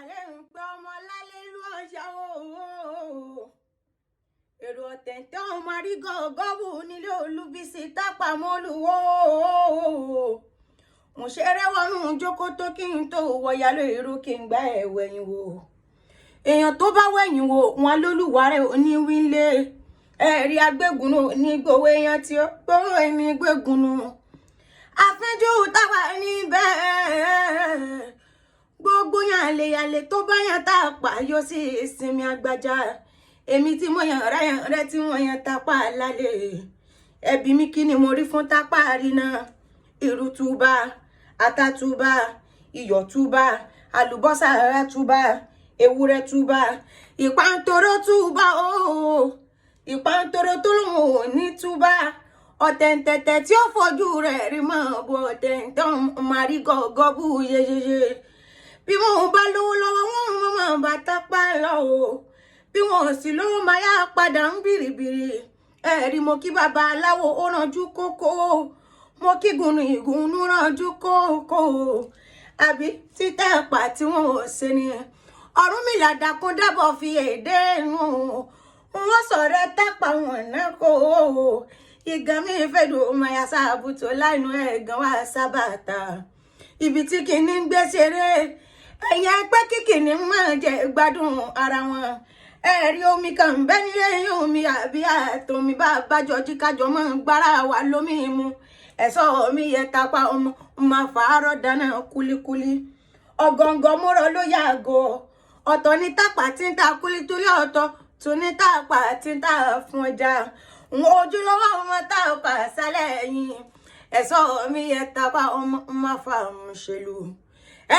Lẹ́ ń pẹ́ ọmọ lálẹ́lú ọ̀ṣà ooo. Èrò ọ̀tẹ̀ntẹ̀ ọmọ arígọ́gọ́bù nílé Olúbísí tápàmọ́lùwọ́. Mo ṣeré wọnú jókòtò kí n tó wọ̀yà lóru kí n gbá ẹ̀wẹ̀yìn wò. Èèyàn tó bá wẹ̀yìn wò wọn lólùwárẹ̀ oníwílé. Ẹ̀rí agbégùnú ní gbowó èèyàn tí ó gbowó èmi gbégùnú. Àfínjú táwa níbẹ̀ gbogbo yànleyànle tó bá yàn tá a pa yóò sì sinmi agbájá. Èmi tí mo yàn rẹ yàn rẹ tí mo yàn tápà lálẹ́. Ẹbí mi kí ni mo rí fún tápà rí náà? Irú túbà, ata túbà, iyọ̀ túbà, àlùbọ́sà rẹ túbà, ewúrẹ́ túbà, ìpàǹtòrò túbà ooo, ìpàǹtòrò tó lòun ò ní túbà. Ọ̀tẹ̀ǹtẹ̀tẹ̀ tí ó fojú rẹ̀ rí mọ́ bó ọ̀tẹ̀ǹtẹ̀ máa rí gọ́gọ́ bú yeyeye. Bí wọn ò bá lówó lọ́wọ́ wọn máa bá tápá lọ o. Bí wọn ò sì lówó máa yá padà ń bìrìbìrì. Ẹ̀rí mo kí bàbá aláwo ó ranjú kókó. Mo kí gùnù ìgùnnú ranjú kókó. Àbí títẹ̀ pa tí wọn ò ṣe ni. Ọ̀rúnmìlà dákun dábọ̀ fi èdè nù. Wọ́n sọ̀rọ̀ tápà wọn náà kó. Ìgàn mi fẹ́ dùn máa yá sábùtò láìnú ẹ̀gàn wá sábàtà. Ibi tí kìíní ń gbé ṣeré. Ẹ̀yìn ẹgbẹ́ kíkìní máa jẹ gbádùn ara wọn. Ẹ̀rí omi kan ń bẹ́ nílé omi àbí àtòmí bá bájọ jíkájọ máa ń gbára wa lómi mu. Ẹ̀sọ́ mi yẹ tapa ọmọ máa fàárọ̀ dáná kúlíkúlí. Ọ̀gọ̀ǹgọ̀ múrọ̀ ló yàgò. Ọ̀tọ̀ ní tápà tí ń ta kúlíkúlí ọ̀tọ̀ tún ní tápà tí ń ta fún ọjà. Ojúlówó ọmọ tápà sálẹ̀ yìí. Ẹ̀sọ́ mi yẹ tapa ọmọ máa fa òṣèlú.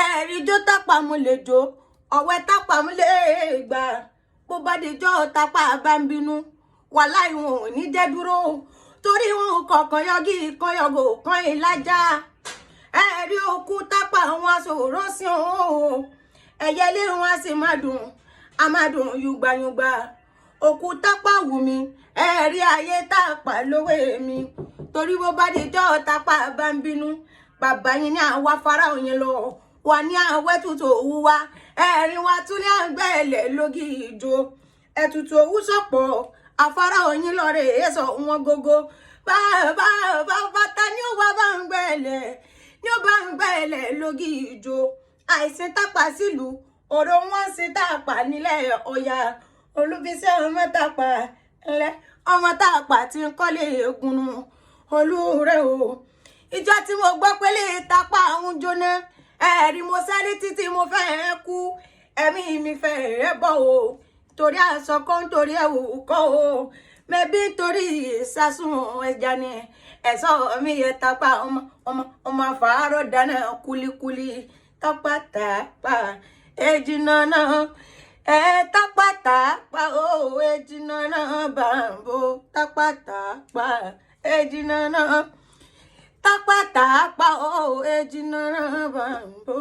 Ẹ̀rí jó tápà mo lè jó, ọ̀wẹ́ tápà mo lè gbà. Bó bá dijọ́ tápà bá ń bínú, wàláì wọn ò ní jẹ́ dúró. Torí wọn kọ̀ọ̀kan yọgí kan yọgò kan ìlàjà. Ẹ̀rí òkú tápà wọn aṣòro sí òun. Ẹyẹlé wọn a sì máa dùn, a máa dùn yùgbàyùgbà. Òkú tápà wù mí, ẹ̀rí ayé tápà lówó mi. Torí bó bá dijọ́ tápà bá ń bínú, bàbá yín ní àwa Fáráò yẹn lọ. Wà ní àwẹ̀ tútù òwú wa, ẹ̀rín wa tún ní àgbẹ̀lẹ̀ lógì ìjó. Ẹ̀tùtù òwú sọ̀pọ̀, afárá òyìn lọ́rẹ̀ èso wọn gógó. Bàbá bàbá ni ó wá bá ń gbẹ̀lẹ̀, ni ó bá ń gbẹ̀lẹ̀ lógì ìjó. Àìsìn tápà sílùú, ọ̀rọ̀ wọn sì tápà nílẹ̀ Ọya. Olúbísí ọmọ tápà ńlẹ̀, ọmọ tápà tí ń kọ́lé ègúnnú. Olúre o. Ìjọ tí mo gbọ́ pé lè tápà ń jóná. Ẹ̀rí mo sáré títí mo fẹ́ kú. Ẹ̀mí mi fẹ́ bọ̀ o. Torí aṣọ kan torí ẹ̀wù kọ́ o. Mẹ́bí torí ìsásùn ẹja ni. Ẹ̀sọ́ mi yẹ tápà ọmọ ọmọ ọmọ àfàárọ̀ dáná kúlíkúlí. Tápà tápà èjì náà. Ẹ tápà tápà o èjì náà bàǹbò. Tápà tápà èjì náà. Tápà tápà o èjì náà bàǹbò.